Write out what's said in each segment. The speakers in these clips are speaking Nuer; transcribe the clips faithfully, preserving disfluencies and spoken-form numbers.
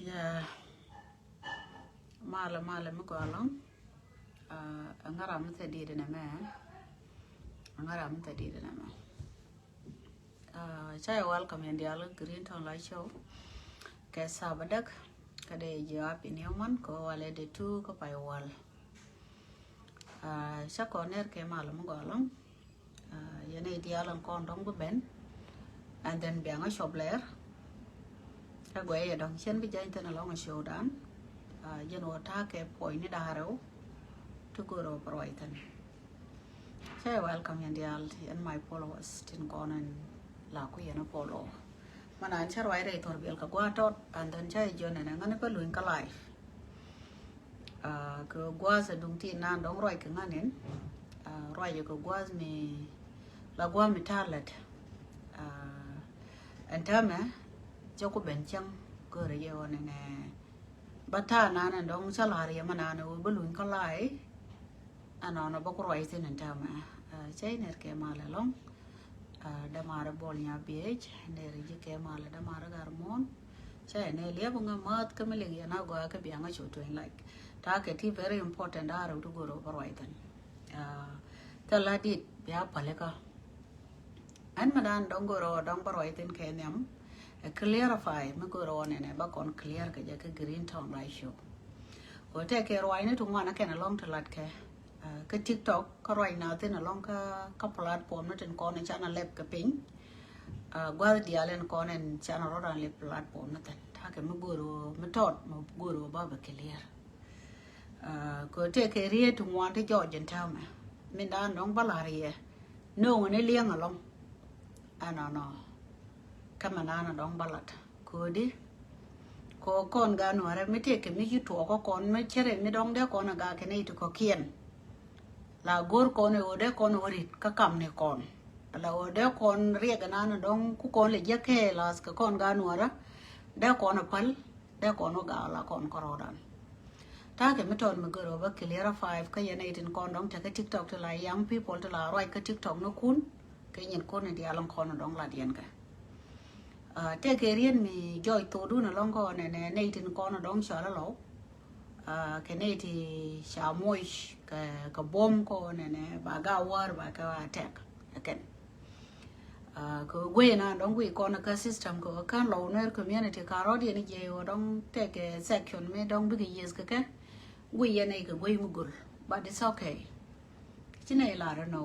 Yeah. Malɛ, malɛ mi gɔaa ɛlɔ̱ŋ. Ɛ ŋa̱ ram mi thɛ diet nɛmɛ. Ɛ ŋa̱ ram mi thɛ diet nɛmɛ. Ca yɛ welcome yɛn diaal Green Town Live Show. Kɛ Sabbath däk kä dee ji̱ happy new month kɛ walɛ dee two kä pay wal. Ca kɔn ner kɛ malɛ mi gɔaa ɛlɔ̱ŋ. Yɛn i̱ diaal in kɔn dɔ̱ŋ bi ben. And then biaŋä cop lɛr. Kä guɛy yɛ dɔ̱ŋ cien bi jany thin ɛlɔ̱ŋ a show dan. Jɛn wä ta̱a̱ kɛ puɔ̱ny ni da̱ŋ rɛw. Ti go̱o̱r wä bi ruac thin. Ca yɛ welcome yɛn diaal yɛn my followers tin kɔn in la ku yɛn a follow. Mana in ca ruac rɛy thor biɛl kɛ gua̱a̱ tɔt and then ca yɛ jiɔn ɛn ɛŋäni pä luny kä live. Kɛ gua̱a̱th ɛ duŋ ti nan dɔ̱ŋ ruac kɛ ŋa̱n in. Ruac kɛ gua̱a̱th mi la gua̱a̱th mi ta̱a̱ lät. Ɛn täämɛ cɛ ku ben cäŋ görɛ yɛ ɣɔn ɛnɛ. Ba ta̱a̱ nan ɛn dɔ̱ŋ ca la̱r yɛ ma nan ɛ wä bä luny kä live. Ɛnɔnɔ bä ku ruac thin ɛn täämɛ. Cɛ inɛr kɛ malɛ ɛlɔ̱ŋ. Dämaari Bol Nyabiec nɛr ji̱ kɛ malɛ dämaari Gar Muɔ̱n. Cɛ inɛ liɛp ŋä mäth kä mi liŋ yɛn a gɔaa kä biaŋä cu tueny like. Ta̱a̱ kɛ ti very important da̱a̱ rɛw ti go̱o̱r wä bä ruac thin. Thil a dit bia pälikä. Ɛn mi dan dɔ̱ŋ go̱o̱r wä dɔ̱ŋ bä ruac thin kɛ nhiam. Ɛ clarify mi go̱o̱r wä nɛnɛ ba kɔn clear kɛ jɛ kä Green Town Live Show. Wä tɛk kɛ ruac ni ti ŋuan a kɛn ɛlɔ̱ŋ ti lat kɛ. Kä TikTok kä ruac na thin ɛlɔ̱ŋ kä kä platform ni tin kɔn in canɛ lɛp kɛ piny. Gua̱th diaal in kɔn in canɛ rɔ̱dan lɛp platform ni thin ta̱a̱ kɛ mi go̱o̱r wä mi tɔt mi go̱o̱r wä ba bɛ clear. Kɛ tëë kɛ riet ti ŋuan ti jɔɔc in täämɛ min dan dɔ̱ŋ ba la̱r yɛ. No̱o̱ŋ ni liɛŋ ɛlɔ̱ŋ. Ɛnɔnɔ. Kä mi nan dɔ̱ŋ ba lat. Kodi. Kɔ kɔn ga nuɔrɛ mi tëë kɛ mi ci tuɔɔk kä kɔn mi cɛ rɛ mi dɔ̱ŋ dee kɔn a ga kɛ nɛy ti kɔ̱kiɛn. La go̱r kɔn ɛ ɣöö dee kɔn ɛ wä rit kä kam ni kɔn. La ɣöö dee kɔn riɛk ɛnan dɔ̱ŋ ku kɔn lɛ jiäk kɛ lath kɛ kɔn ga nuɔrɛ. Dee kɔn ɛ päl. Dee kɔn wä gaak la kɔn kärɔɔdan. Ta̱a̱ kɛ mi tɔt mi gör wä bä clear a five kä yɛn nɛy tin kɔn dɔ̱ŋ tekɛ TikTok ti la young people ti la ruac kä TikTok ni kun. Kɛ nyin kun in diaal in kɔn dɔ̱ŋ lat yɛn kɛ. Tëë kɛ riet mi jɔɔc thokdun ɛlɔ̱ŋ kɔn ɛnɛ nɛy tin kɔn dɔ̱ŋ cɔal ɛlɔw. Kɛ nɛy ti ca moc kɛ buɔ̱m kɔn ɛnɛ ba ga wäär ba kɛ attack. Ɛ kɛn. Kɛ guey na dɔ̱ŋ guey kɔn kä system kɛ kän Lɔw Nuer community ka rɔ̱diɛn jɛ wä dɔ̱ŋ tekɛ section mi dɔ̱ŋ bikɛ yes kɛ kɛ. Guey yɛn ɛ kɛ guey mi gul. But it's okay. Ci nɛ lar nɔ.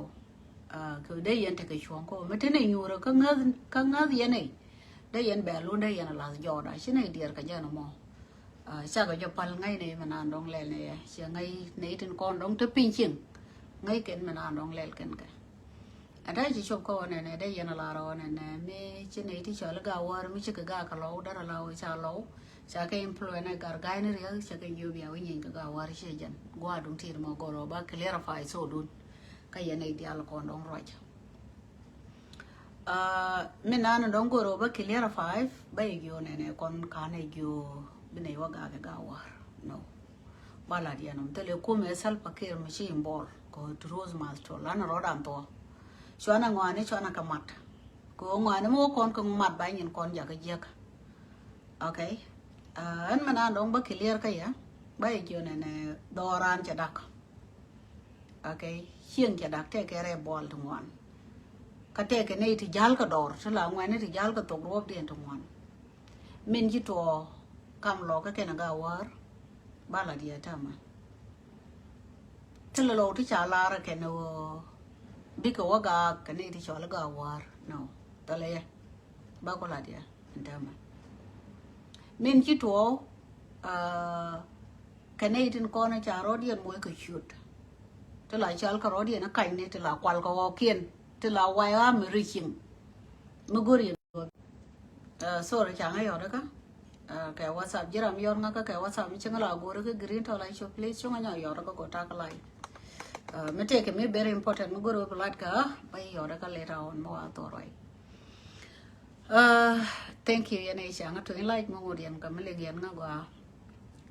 Kɛ dee yɛn tekɛ cuɔ̱ŋ kɔ mi te nɛ nyuurä kä ŋäth kä ŋäth yɛn ɛ. Dee yɛn bɛ lun dee yɛn lath jɔɔda ci nɛ diɛɛr kɛ jɛn mɔ. Cakɛ jɔ pal ŋäc nɛ mi nan dɔ̱ŋ lɛl nɛ yɛ ciɛ ŋäc nɛ itin kɔn dɔ̱ŋ te piny cieŋ. Ŋäc kɛn mi nan dɔ̱ŋ lɛl kɛn kɛ. Ɛ dee ci cop kä wä nɛnɛ dee yɛn a lar wä nɛnɛ mi ci nɛ iti cɔl ga wär mi ci kɛ ga kɛ Lɔw dara la wä ca Lɔw. Ca kɛ employ nɛ gar ga̱y ni riɛk ca kɛ nyobi a wä nyiny kɛ ga wär ci jɛn gua duŋ tit mɔ goro ba clarify so dun. Kä yɛn a idial kɔn dɔŋ ruac. Mi nan dɔŋ goro ba clarify ba igiɔ nɛnɛ kɔn kan igiɔ bi nɛ iwä ga kɛ ga wär. No. Ba lat yɛn ɔm thilɛ kumɛ Salva Kiir mi ci involve kɛ turos math tɔ lan rɔdan thɔ. Cuanɛ ŋɔani cuanɛ kɛ mat. Kɛ ŋɔani mi wä kɔn kɛ mat ba nyin kɔn jakä jiäk. Okay. Ɛn mi nan dɔŋ ba clear kä yɛ ba yɛ jiɔn ɛn dhɔran cɛ dak. Okay. Cieŋ cɛ dak tɛkɛ rɛ bɔl ti ŋuan. Kä tɛkɛ ni ti jal kɛ dɔr ti la ŋuan ni ti jal kɛ thok ruɔp diɛn ti ŋuan. Min ci tuɔ kam lɔ kä kɛn a ga war. Ba la diɛ tama. Thilɛ lɔw ti ca lar kɛn wä bikɛ wä gaak kɛ ni ti cɔl gaak war. No. Thilɛ yɛ. Ba ku la diɛ. Ɛn tama. Min ci tuɔ kɛ ni tin kɔn ca rɔdiɛn moc kɛ ciöt. Ti la cal kɛ rɔdiɛn kany ni ti la kual kɛ ɣɔkiɛn. Ti la way a mi riciŋ. Mi gor yɛ. Sorry, ca ŋa yɔt kä. Kɛ WhatsApp ji̱ ram yɔt ŋa kä kɛ WhatsApp mi cieŋ la go̱ri kä Green Town Live Show, please cuŋ a nyɔ yɔt kä go tak live. Mi tëëkɛ mi very important mi go̱ri wä bi lat kä ba yɔt kä later on mi wa thor ruac. Thank you yɛn ɛ ca ŋa tuny live mi ŋut yɛn kä mi lik yɛn ŋa gua.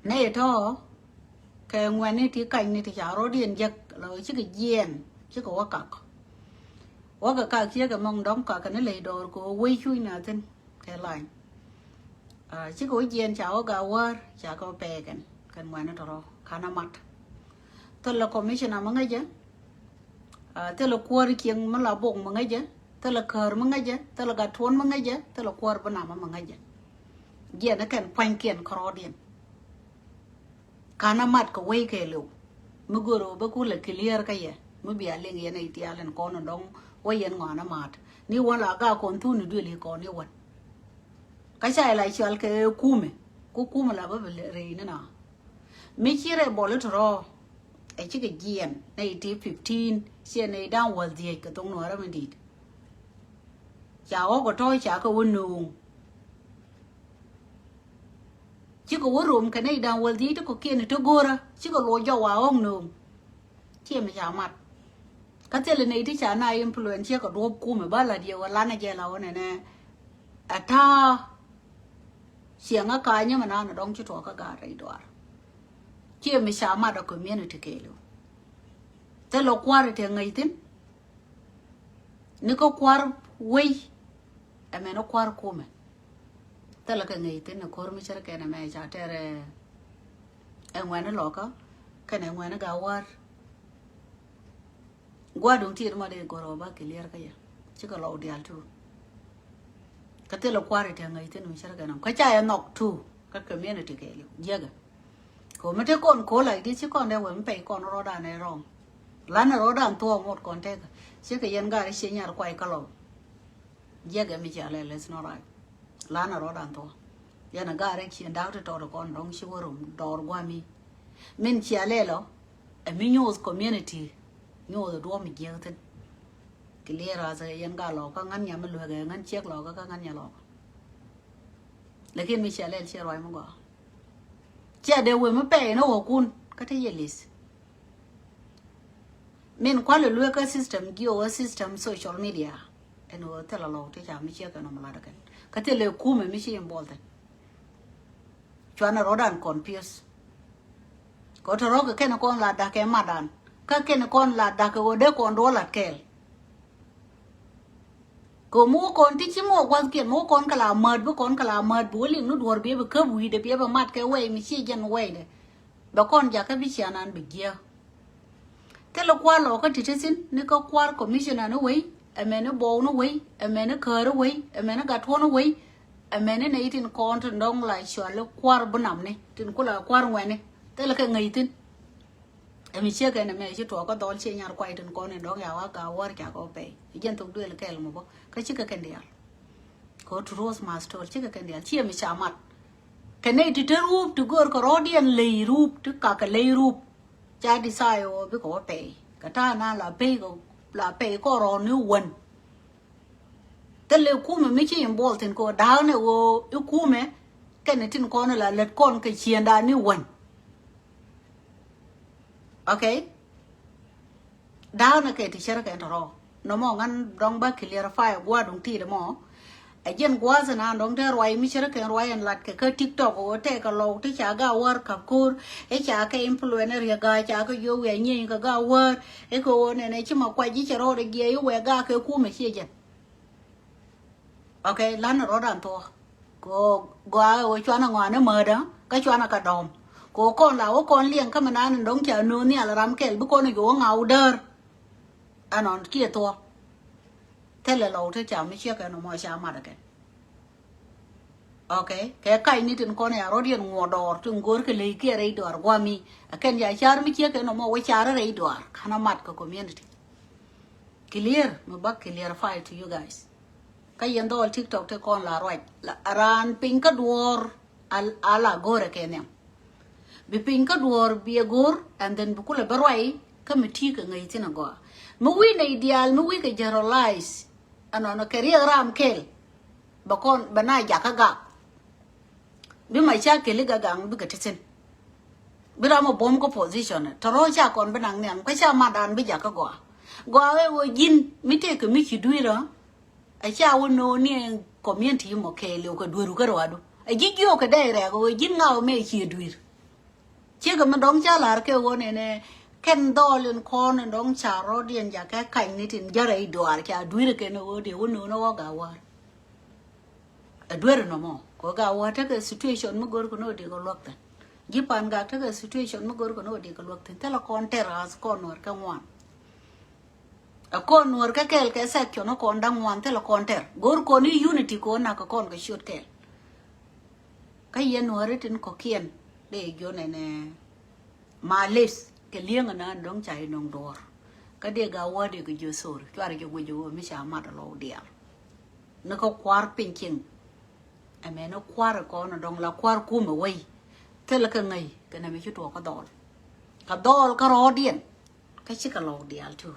Nɛ yɛ tɔ kɛ ŋuɛni ti kany ni ti ca rɔdiɛn jek la wä cikɛ jiɛn cikɛ wä kak. Wä kɛ kak ciɛ kɛ mɔŋ dɔŋ kak kɛ ni ley dɔɔr kɛ wä wei cuc na thin kɛ lany. Cikɛ wä jiɛn ca wä Gawär ca kɛ wä pɛɛ kɛn kɛn ŋuɛ̈ni tɔrɔ kanɛ mat. Thilɛ commissioner mi ŋäcɛ. Thilɛ kuäär cieŋ mi la bok mi ŋäcɛ. Thilɛ käär mi ŋäcɛ. Thilɛ gat tuɔn mi ŋäcɛ. Thilɛ kuäär bi nam mi ŋäcɛ. Jiɛn kɛn pua̱nykiɛn kärɔɔdiɛn. Kanɛ mat kɛ wei kɛɛliw. Mi gör ɣöö bä kulɛ clear kä yɛ mi bia liŋ yɛn i̱ tial in kɔn in dɔŋ wä yɛn ŋɔanä mat ni wän la gak kɔn thun i̱ duël i̱ kɔn i̱ wän. Kä ca ila cual kɛ kumɛ ku kumɛ la bä bi rɛy ni na. Mi ci rɛ bɔl i̱ tɔrɔ ɛ cikɛ jiɛn nɛ iti fifteen ciɛ nɛ idan wäl dhiec kɛ thoŋ nuɔrä mi dit. Ca ɣɔk ɛ tɔ̱ ca kɛ wä nööŋ. Cikɛ wä rom kɛ nɛy da̱ŋ wäl dhiec ti kɔ̱kiɛn ti go̱rä cikɛ luɔc jɔk wa ɣɔ̱ŋ nööŋ. Ciɛ mi ca mat. Kä thilɛ nɛy ti ca na influence ciɛ kɛ duɔ̱ɔ̱p kumɛ ba la̱t yɛ wä lanɛ jɛ la wä nɛnɛ. Ɛ ta̱a̱. Ciɛ ŋä ka̱a̱ nyämɛ naan ɛ dɔ̱ŋ ci tuɔɔk kä gaat rɛy duaar. Ciɛ mi ca mat ɛ community kɛɛliw. Thilɛ kua̱r ɛ tɛ ŋäc thi̱n. Ni kä kua̱r wei. Ɛmɛn ni kua̱r kumɛ. Thilɛ kɛ ŋäc thi̱n ni ko̱r mi cär kɛn ɛmɛ ca tɛr ɛ ŋuɛ̈ni lɔkä kɛn ɛ ŋuɛ̈ni Gawär. Gua̱duŋ tiet ma dee gɔr ɔ ba clear kä yɛ cikɛ lɔw dial tu. Kä thilɛ kua̱r itɛ ŋäc thi̱n mi cär kɛn ɛmɛ kä ca yɛ nhɔk tu kä community kɛɛliw jiäkɛ. Kɛ mi te kɔn ko̱o̱l a i̱ di̱t ci kɔn dee wee mi pɛy kɔn rɔɔdan ɛ rɔŋ. Lan ɛ rɔɔdan thuɔɔk ŋot kɔn tekɛ. Cikɛ yɛn gar i̱ cie nyar kuay kä lɔw. Jiɛkɛ mi cia lɛl, it's not right. Lan ɛ rɔɔdan thuɔɔk. Yɛn ɛ gar i̱ cie da̱k ti tɔɔt kɔn dɔ̱ŋ ci wä rom dɔɔr gua̱mi. Min cia lɛl ɔ ɛ mi nyuuth community. Nyuuth ɛ duɔ̱ɔ̱m mi jiäk thi̱n. Clear as yɛn gar lɔkä ŋän nyam mi luäk ɛ ŋän ciek lɔkä kä ŋän nya lɔkä. Lakin mi cia lɛl ciɛ ruac mi gɔaa. Cia dee wee mi pɛy ni ɣɔkun kä te yɛ li̱th. Min kualɛ lueekä system jiö wä system social media. Ɛn wä thilɛ lɔw ti ca mi ciek ɛn ɔm lat kɛn kä thilɛ kumɛ mi ci involved. Cuanɛ rɔɔdan confuse. Kɛ wä te rɔɔk kɛ kɛn kɔn la da̱k kɛ matdan kä kɛn kɔn la da̱k kɛ wä dee kɔn duɔ lat kɛɛl. Kɛ mi wä kɔn ti ci mi wä gua̱thkiɛn mi wä kɔn kɛ la mät bi kɔn kɛ la mät bi wä liŋ ni duɔ̱ɔ̱r biɛ bi käp wi̱i̱dɛ biɛ bi mat kɛ wɛy mi ci jɛn wɛydɛ. Bɛ kɔn jakä bi cian an bi jiääk. Thilɛ kua̱r lɔkä ti te thi̱n ni kä kua̱r commissioner ni wei ɛmɛn ni buɔw ni wei ɛmɛn ni käär ni wei ɛmɛn ni gat tuɔ̱n ni wei. Ɛmɛn ni nɛy tin kɔn tin dɔ̱ŋ la cual ni kua̱r bi nam ni tin ku la kua̱r ŋuɛni. Thilɛ kɛ ŋäc thi̱n. Ɛmi ciek ɛn ɛmɛ ci tuɔɔk kä dhɔl ci nyar kuay tin kɔn in dɔ̱ŋ ya wa Gawär ca kɔ pɛy. Jɛn thok duël kɛl mɔ bä kä cikɛ kɛn diaal. Kɛ wä turuɔth math tɔl cikɛ kɛn diaal ciɛ mi ca mat. Kɛ nɛy ti te ruup ti gör kɛ rɔɔdiɛn ley ruup ti kakɛ ley ruup. Ca decide ɔ bikɛ wä pɛy kɛ ta̱a̱ na la pɛy kɛ la pɛy kɔ rɔɔni wän. Thilɛ kumɛ mi ci involved thi̱n kɛ wä da̱a̱k nɛ wä i̱ kumɛ kɛn i̱ tin kɔn ila lät kɔn kɛ ciënda ni wän. Okay. Da̱a̱k nɛ kɛ ti cär kɛn tɔrɔ nɔmɔ ŋän dɔ̱ŋ ba clarify gua̱duŋ ti̱i̱t mɔ. Ɛ jiɛn gua̱a̱th ɛn an dɔ̱ŋ te ruac mi cär kɛn ruac ɛn lat kɛ kä TikTok ɣöö tɛkɛ lɔw ti ca Gawär ka̱p ko̱r. I̱ ca kɛ influence riek ga̱a̱ ca kɛ jiök wi̱i̱ anyieny kɛ Gawär. I̱ kɛ ɣöö nɛnɛ ci ma kuac ji̱ cɛ rɔɔdɛ jiɛc i̱ wɛɛ gaak kɛ kumɛ ciɛ jɛn. Okay, lan rɔɔdan thuɔ̱k. Kɛ ɣöö gɔaa ɣöö cuanɛ ŋɔaani määtdä kä cuanɛ kɛ dɔ̱m. Kɛ ɣöö kɔn la wä kɔn liɛŋ kä mi naan in dɔ̱ŋ ca nööŋ nhial ram kɛl bi kɔn i̱ juɔk wä ŋaw däär. Ɛnɔn kiɛ thuɔ̱k. Thilɛ lɔw te ca mi ciek ɛn mɔ ca mat ɛ kɛn. Okay, kɛ kac ni tin kɔn ya rɔ̱t yɛn ŋuɔ dɔɔr tin go̱o̱r kɛ ley kiɛ rɛy dɔɔr guami. Ɛ kɛn ya car mi ciek ɛn mɔ wä car rɛy dɔɔr kanɛ mat kɛ community. Clear mi ba clarify to you guys. Kä yɛn dhɔɔl TikTok te kɔn la ruac la raan piny kä duɔɔr. Al ala go̱o̱rɛ kɛ nhiam. Bi piny kä duɔɔr bi ɛ go̱o̱r and then bi kulɛ bä ruac kä mi ti̱i̱ kɛ ŋäc thi̱n agɔaa. Mi wi̱i̱ nɛy diaal mi wi̱i̱ kɛ generalize. Ɛnɔnɔ kɛ riɛk ram kɛl. Bɛ kɔn bɛ na jakä gak. Bi ma ca keli gagaŋ bikɛ ti thi̱n. Bi ram a buɔ̱m kä position tɔrɔ ca kɔn bi naŋ niaŋ kä ca matdan bi jakä gɔaa. Gɔaa ɛ ɣöö ji̱n mi tëëkɛ mi ci dui̱rä. A ca wä no̱o̱ŋ ni community mɔ kɛɛliw kɛ dueru kä ruadu a ji̱ jiök kɛ dɛy rɛɛk ɣöö ji̱n ŋaw mɛ cie dui̱r. Ciekɛ mi dɔ̱ŋ ca la̱r kɛ ɣöö nɛnɛ kɛn dhɔl in kɔn in dɔ̱ŋ ca rɔ̱diɛn jakä ka̱ny ni tin järɛ i̱ duaar ca dui̱r kɛn ɣöö dee wä no̱o̱ŋ ni ɣɔk a wäär. Duer nɔmɔ kɛ Gawä tekɛ situation mi go̱r kɛ ni wä di kɛ luäk thin. Ji̱ Pangak tekɛ situation mi go̱r kɛ ni wä di kɛ luäk thin. Thilɛ kɔn tɛr as kɔn Nuäär kɛ ŋuan. Ɛ kɔn Nuäär kɛ kɛɛl kɛ section ni kɔn da̱ŋ ŋuan thilɛ kɔn tɛr. Go̱r kɔn i̱ unity kɔn nak kɛ kɔn kɛ ciöt kɛɛl. Kä yɛn Nuäär itin kɔ̱kiɛn dee jiɔn ɛnɛ ma lis kɛ li̱eŋ ɛn an dɔ̱ŋ ca inɔŋ duɔ̱ɔ̱r. Kä dee Gawä dee kɛ jiö thor cuarɛ jɛ guic ɛ ɣöö mi ca mat ɛ lɔw diaal. Ni kä kua̱r piny cieŋ. Ɛmɛ ni kua̱r ɛ kɔn ɛ dɔ̱ŋ la kua̱r kumɛ wei. Thilɛ kɛ ŋäc kɛ nɛmɛ ci tuɔɔk kä dhɔl. Kä dhɔl kä rɔɔdiɛn. Kä cikɛ lɔw diaal tu.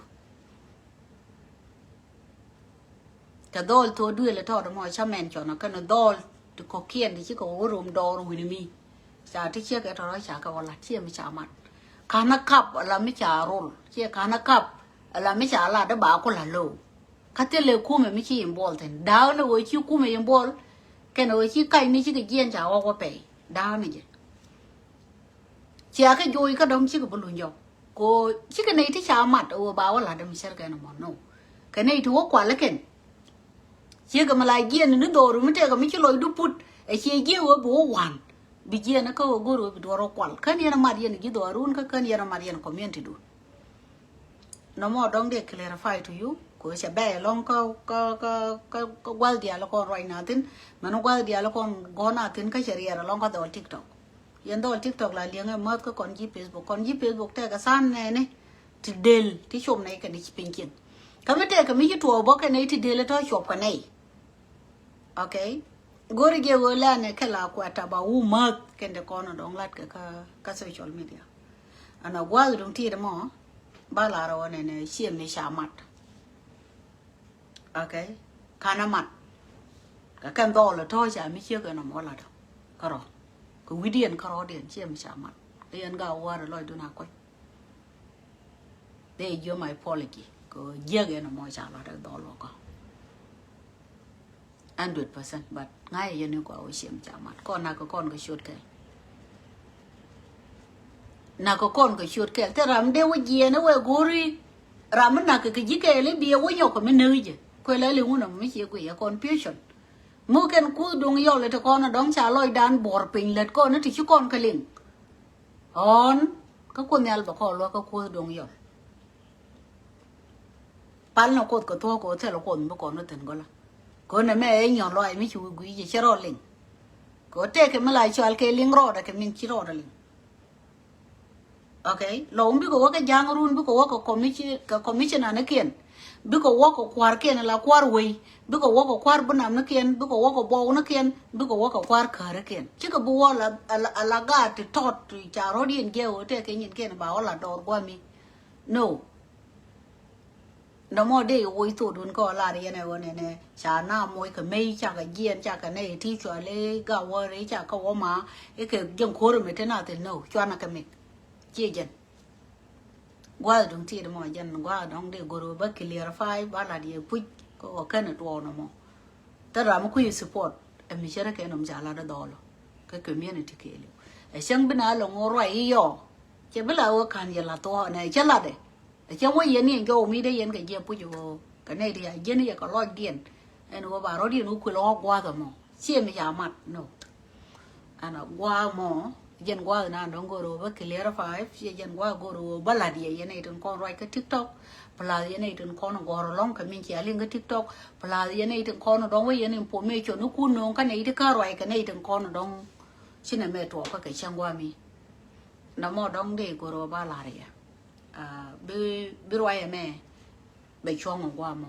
Kɛ dhɔl thok duëël ɛ tɔɔt ɛmɔ ca mɛn cɔn ɛ kɛn dhɔl ti kɔ̱kiɛn ti cikɛ wä rom dɔɔr wi̱ni mi. Ca ti ciek ɛ tɔrɔ ca kɛ wä lat ciɛ mi ca mat. Ka̱n ɛ kap ala mi ca rol ciɛ ka̱n ɛ kap ala mi ca lat ɛ ba ku la low. Kä thilɛ kumɛ mi ci involve thin da̱a̱k ni wee ci kumɛ involve. Kɛn wee ci kac ni cikɛ jiɛn ca ɣɔk wä pɛy da̱a̱k ni jɛ. Cia kɛ joc kä dɔ̱ŋ cikɛ bi luny jɔk. Ko cikɛ nɛy ti ca mat ɛ wee ba wä lat dämi cär kɛn ɛmɔ no. Kɛ nɛy ti wä kual ikɛn. Ciekɛ mi la jiɛn ni dhɔr mi tɛkɛ mi ci lɔcdu put ɛ ciɛ jiɛ wee bi wä wan. Bi jiɛn kä wee go̱r wee bi duɔr wä kual kän yɛn ɛ mat yɛn ji̱ dhɔrun kä kän yɛn ɛ mat yɛn community dun. Nɔmɔ dɔ̱ŋ dee clarify to you. Ko cɛ bɛ ɛlɔ̱ŋ kä kä kä kä kä gua̱th diaal kɔn ruac na thin. Mɛn gua̱th diaal kɔn gɔ̱n na thin kä cɛ riɛɛr ɛlɔ̱ŋ kä dhɔl TikTok. Yɛn dhɔl TikTok la liɛŋɛ mäth kä kɔn ji̱ Facebook kɔn ji̱ Facebook tɛkɛ than nɛni. Ti del ti com nɛy kɛn i̱ ci piny cieŋ. Kä mi tɛkɛ mi ci tuɔɔk bä kɛn i̱ ti del itɔ cuɔp kɛ nɛy. Okay. Go̱ri jɛ ɣöö lɛnɛ kɛ la kuat taba wu mäth kɛn te kɔn dɔŋ lat kɛ kä kä social media. Ana gua̱th duŋ tiet mɔ ba lar ɣöö nɛnɛ ciɛ mi ca mat. Okay. Kanɛ mat kɛ kɛn dhɔl tɔ̱ ca mi ciek ɛn ɔmɔ lat kärɔ kɛ wi̱diɛn kärɔdiɛn ciɛ mi ca mat. Yɛn Gawä lɔcdun a kuec. Dee jiö my apology kɛ jiäk ɛn ɛmɔ ca lat ɛ dhɔl wä kä. Hundred percent but ŋa̱c ɛ yɛn ni kua wä ciɛm ca mat kɔn nak kɛ kɔn kɛ ciöt kɛl. Nak kɛ kɔn kɛ ciöt kɛl thil ram dee wä jiɛɛn ɛ wee go̱ri. Ram mi nak kɛ kɛ ji̱ kɛɛl i̱ biɛ wä nyɔk kɛ mi näk jɛ kuɛ lɛ liŋ wun ɛmɔ mi ciɛ guic ɛ confusion. Mi kɛn kuth duŋ yɔl ɛ ti kɔn ɛ dɔ̱ŋ ca lɔcdan buɔr piny lät kɔn ɛ ti ci kɔn kɛ liŋ. Ɣɔ̱n kä Kuoth Nhial bɛ kɔn luäk kä Kuoth do̱ŋ yɔl. Pal ni Kuoth kɛ thuɔ̱k kɛ ɣöö thilɛ Kuoth mi bi kɔn ni thi̱n gɔlä. Kɛ ɣöö nɛmɛ ɛ nyɔl lɔaac mi ci wi̱i̱ gui̱i̱c cɛ rɔɔd liŋ. Kɛ ɣöö tëëkɛ mi la cɔal kɛ liŋ rɔɔdɛ kɛ min ci rɔɔdɛ liŋ. Okay. Lɔw bikɛ wä kɛ ja̱a̱ŋ run bikɛ wä kɛ commission kɛ commissioner ni kiɛn. Bikɛ wä kɛ kua̱r kiɛn la kua̱r wei. Bikɛ wä kɛ kua̱r bi nam ni kiɛn bikɛ wä kɛ buɔw ni kiɛn bikɛ wä kɛ kua̱r käri kiɛn cikɛ bi wä la ala gaat ti tɔt ti ca rɔ̱t yɛn jiɛ wä tɛk kɛ nyin kiɛn ba wä la dɔɔr guami. No. Nɔmɔ dee woc thok dun kä wä lar yɛn ɛ wä nɛnɛ ca na moc kɛ mey ca kɛ jiɛn ca kɛ nɛ iti cua le ga wä ri ca kɛ wä ma ikɛ jɛn ko̱ri mi ti na thil no cua na kɛ mik. Ciɛ jɛn. Gua̱a̱th duŋ tiet mɔ jɛn gua̱a̱th dɔ̱ŋ dee goro ba clarify ba lat yɛ puc kä kɔ kɛn tuɔɔk nɔmɔ. Thil ram mi kui̱ support ɛ mi cärä kɛ nɔm ca lat ɛ dhɔlɔ kä community kɛɛliw. Ɛ cäŋ bi na lɔ ŋo̱o̱r ruac i̱ yɔ cɛ bi la wä ka̱n yɛ la thuɔɔk nɛ cä lat ɛ. Ɛ cäŋ wä yɛn ni ɛn jɔw mi dee yɛn kɛ jiɛ puc ɣöö kɛ nɛy ti a jiɛn yɛ kɛ lɔcdiɛn. Ɛn ɣöö ba rɔ̱diɛn wä kuël ɣɔ̱k gua̱a̱th ɛmɔ ciɛ mi ca mat no. Ɛn a gua̱a̱ mɔ jɛn gua̱a̱th nan dɔ̱ŋ go̱r ɣöö bä clarify ciɛ jɛn gua̱a̱ go̱r ɣöö bä la̱t yɛ yɛn nɛy tin kɔn ruac kä TikTok. Plus yɛn nɛy tin kɔn gɔ̱r ɛlɔ̱ŋ kɛ min cia liŋ kä TikTok. Plus yɛn nɛy tin kɔn dɔ̱ŋ wä yɛn information ni kun no̱o̱ŋ kä nɛy ti kä ruac kɛ nɛy tin kɔn dɔ̱ŋ. Ci nɛ mɛ tuɔɔk kä kɛ cäŋ gua̱a̱ mi. Nɔmɔ dɔ̱ŋ dee go̱r ɣöö ba la̱r yɛ. Bi bi ruac ɛmɛ bɛ cuɔ̱ŋ ɔ guamɔ.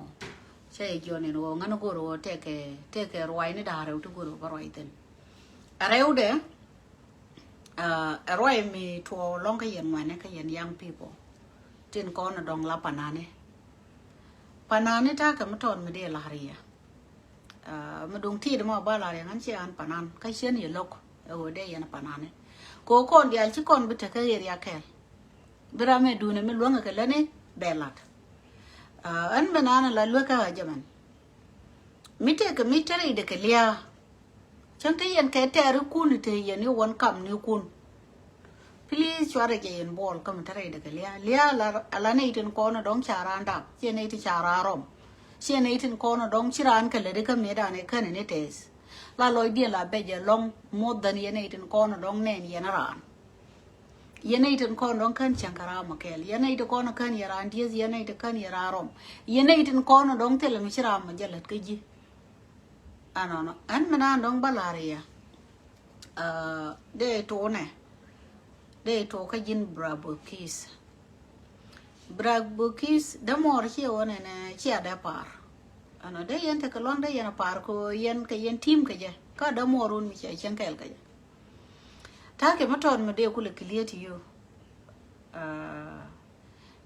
Cɛ yɛ jiɔn in ɣöö ŋän go̱r ɣöö tɛkɛ tɛkɛ ruac ni da̱a̱ rɛw ti go̱r ɣöö bä ruac thin. Ɛ rɛwdɛ ɛ ruac mi tuɔɔk lɔ̱ŋ kä yɛn ŋuɛni kä yɛn young people. Tin kɔn dɔ̱ŋ la panani. Panani ta̱a̱ kɛ mi tɔt mi dee la̱r yɛ. Mi duŋ ti̱i̱t mɔ ba la̱r yɛ ŋän ci an panan kä cien yɛ lo̱k. Ɛ ɣöö dee yɛn panani. Kɛ ɣöö kɔn diaal ci kɔn bi tekä ɣer ya kɛɛl. Bi ram ɛ duunɛ mi luäŋɛ kɛ lätni bɛ lat. Ɛn mi naan la luäkä ɣä jɛ mɛn. Mi tëëkɛ mi tɛr i̱dɛ kɛ lia̱a̱. Cäŋ te yɛn kɛ tɛɛr ikun ite yɛn i̱ wän kam ni kun. Please cuarɛ jɛ yɛn buɔl kä mi tɛr i̱dɛ kɛ lia̱a̱ lia̱a̱. Ala nɛy tin kɔn ɛ dɔ̱ŋ ca raan dap ciɛ nɛy ti ca raan rɔm. Ciɛ nɛy tin kɔn ɛ dɔ̱ŋ ci raan kɛ lätdi kä mëëdan ɛ känɛ ni tɛth. La lɔcdiɛn la bɛc ɛ lɔŋ more than yɛn nɛy tin kɔn dɔŋ nɛn yɛn raan. Yɛn nɛy tin kɔn dɔŋ kän cäŋ kɛ ram mɔ kɛɛl. Yɛn nɛy tin kɔn kän yɛ raan dieth, yɛn nɛy tin kän yɛ raan rɔm. Yɛn nɛy tin kɔn dɔŋ thilɛ mi ci ram mɔ jɛ lät kä ji̱. Ɛnɔnɔ ɛn mi naan dɔŋ bä la̱r yɛ. Dee tuunɛ dee tuuk kä ji̱n Bravo Kiss. Bravo Kiss dämuɔɔr ciɛ wä nɛnɛ cia dee pa̱a̱r. Ɛnɔ dee yɛn tekɛ luaŋ dee yɛn a pa̱a̱r kɛ yɛn kɛ yɛn tim kɛ jɛ kä dämuɔɔr wun mi cia cieŋ kɛɛl kɛ jɛ. Ta̱a̱ kɛ mi tɔɔt mi dee kulɛ clear to you.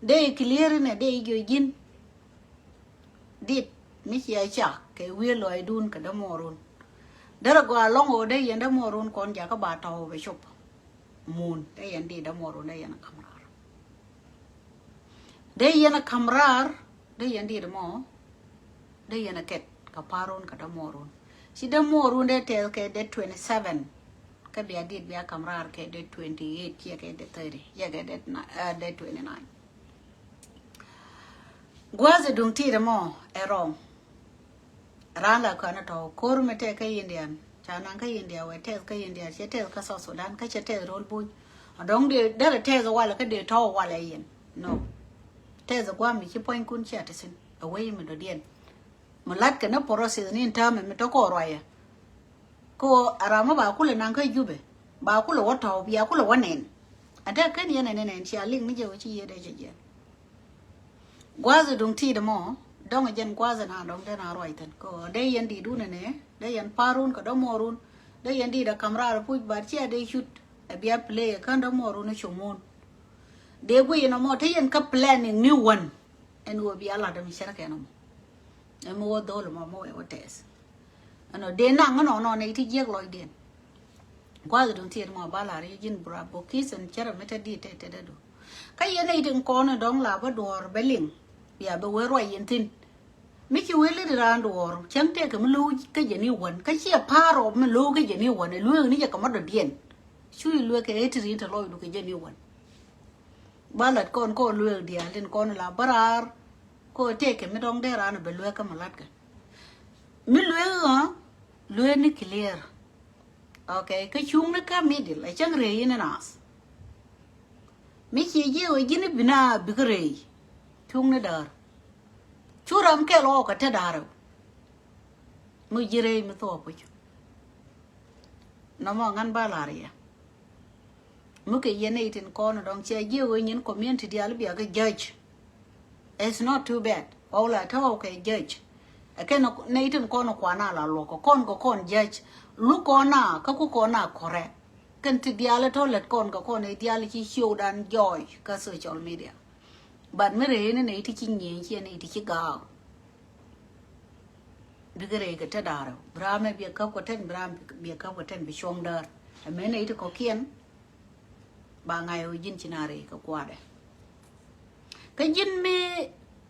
Dee clear inɛ dee jiö ji̱n. Dit mi cia cak kɛ wi̱i̱ lɔaacdun kɛ dämuɔɔrun. Derɛ gɔaa lɔŋ ɣöö dee yɛn dämuɔɔrun kɔn jakä ba tɔ̱w bɛ cop. Mun dee yɛn dit dämuɔɔrun dee yɛn a ka̱m raar. Dee yɛn a ka̱m raar dee yɛn dit mɔ. Dee yɛn a kɛt kɛ pa̱a̱run kɛ dämuɔɔrun. Ci dämuɔɔrun dee tɛth kɛ dee twenty seven. Kä bia dit bia ka̱m raar kɛ dee twenty eight ciɛ kɛ dee thirty ciɛ kɛ dee twenty nine. Gua̱a̱th duŋ ti̱i̱t ɛmɔ ɛ rɔm. Raan la kɔn tɔ̱ ko̱r mi tɛth kä Indian ca naŋ kä India wɛ tɛth kä India cɛ tɛth kä South Sudan kä cɛ tɛth ro̱l buny. Adɔ̱ŋ dee derɛ tɛth walɛ kä dee tɔ̱ walɛ yɛn. No. Tɛth gua̱a̱m mi ci puɔ̱nykun cia te thi̱n ɛ wec mi dɔ̱diɛn. Mi la̱t kɛ ni process ni in täämɛ mi tɔ̱ kɔn ruacɛ. Kä ɣöö a ram mi ba kulɛ naŋ kä Jubɛ ba kulɛ wä tɔ̱ bia kulɛ wä nɛn. A dee ken yɛn ɛn ɛn ɛn cia liŋ ni jɛ wä ci yiëë dee cɛ jiɛn. Gua̱a̱th duŋ ti̱i̱t ɛmɔ dɔ̱ŋ jɛn gua̱a̱th ɛn a dɔ̱ŋ den a ruac thi̱n kä ɣöö dee yɛn di̱i̱t wun ɛnɛ dee yɛn pa̱a̱r wun kɛ dämuɔɔr wun dee yɛn di̱i̱t a ka̱m raar puc bat cia dee cut. Ɛ bia play ɛ kän dämuɔɔr wun ɛ com wun. Dee guic ɛn ɛmɔ te yɛn kä planning ni wän. Ɛn ɣöö bia lat ɛm cɛrkɛn ɛmɔ. Ɛm wä dhol ɛmɔ mɔ wɛ wä tɛth. Ɛnɔ dee naŋ ɛnɔ nɔ nɛy ti jiɛk lɔcdiɛn. Gua̱th duŋ tiɛt mɔ ba la̱r yɛ ji̱n Bravo Kiss ɛn cärɛ mi te di̱t te te dee du. Kä yɛn nɛy tin kɔn ɛ dɔ̱ŋ la bä duɔ̱ɔ̱r bɛ liŋ. Bia bɛ wee ruac yɛn thi̱n. Mi ci wee lit raan duɔ̱ɔ̱r cäŋ tëëkɛ mi lo̱w kä jɛ ni wän kä ciɛ pa̱a̱r ɔ mi lo̱w kä jɛ ni wän ɛ lueek ni jɛ kɛ mɔ dɔ̱diɛn. Cu i̱ lueek kɛ ɛ ti ri̱n te lɔcdu kɛ jɛ ni wän. Ba lat kɔn kɔn lueek diaal tin kɔn la bä raar. Kɔn tëëkɛ mi dɔ̱ŋ dee raan bɛ lueek kä mi latkɛ. Mi lueek ɣä lueek ni clear. Okay, kä cuŋni kä middle a cäŋ rëë yini naath. Mi ci jiɛ wee ji̱n i̱ bi na bikä rëë cuŋni däär. Cu ram kɛl ɣɔɔk kɛ te da̱rɛ. Mi ji̱ rɛy mi thuɔɔk puc. Nɔmɔ ŋän ba la̱r yɛ. Mi kɛ yɛn nɛy tin kɔn dɔ̱ŋ ciɛ jiɛ wee nyin community diaal bia kɛ judge. It's not too bad. Ɣɔw la te ɣɔw kɛ judge. Ɛ kɛn nɛy tin kɔn kuan a la luɔk kɛ kɔn kɛ kɔn judge. Luk kɔn a kä ku kɔn a correct. Kɛn ti diaal tɔ lät kɔn kɛ kɔn i̱ diaal ci show dan jɔɔc kä social media. But mi rɛy ni nɛy ti ci nyieny ciɛ nɛy ti ci gaak. Bikɛ rɛy kɛ te da̱rɛ bi ram mɛ biɛ käp kɛ tɛn bi ram biɛ käp kɛ tɛn bi cuɔ̱ŋ däär. Ɛmɛ nɛy ti kɔ̱kiɛn ba ŋa̱c ɣöö ji̱n ci na rɛy kɛ kua̱dɛ. Kä ji̱n mi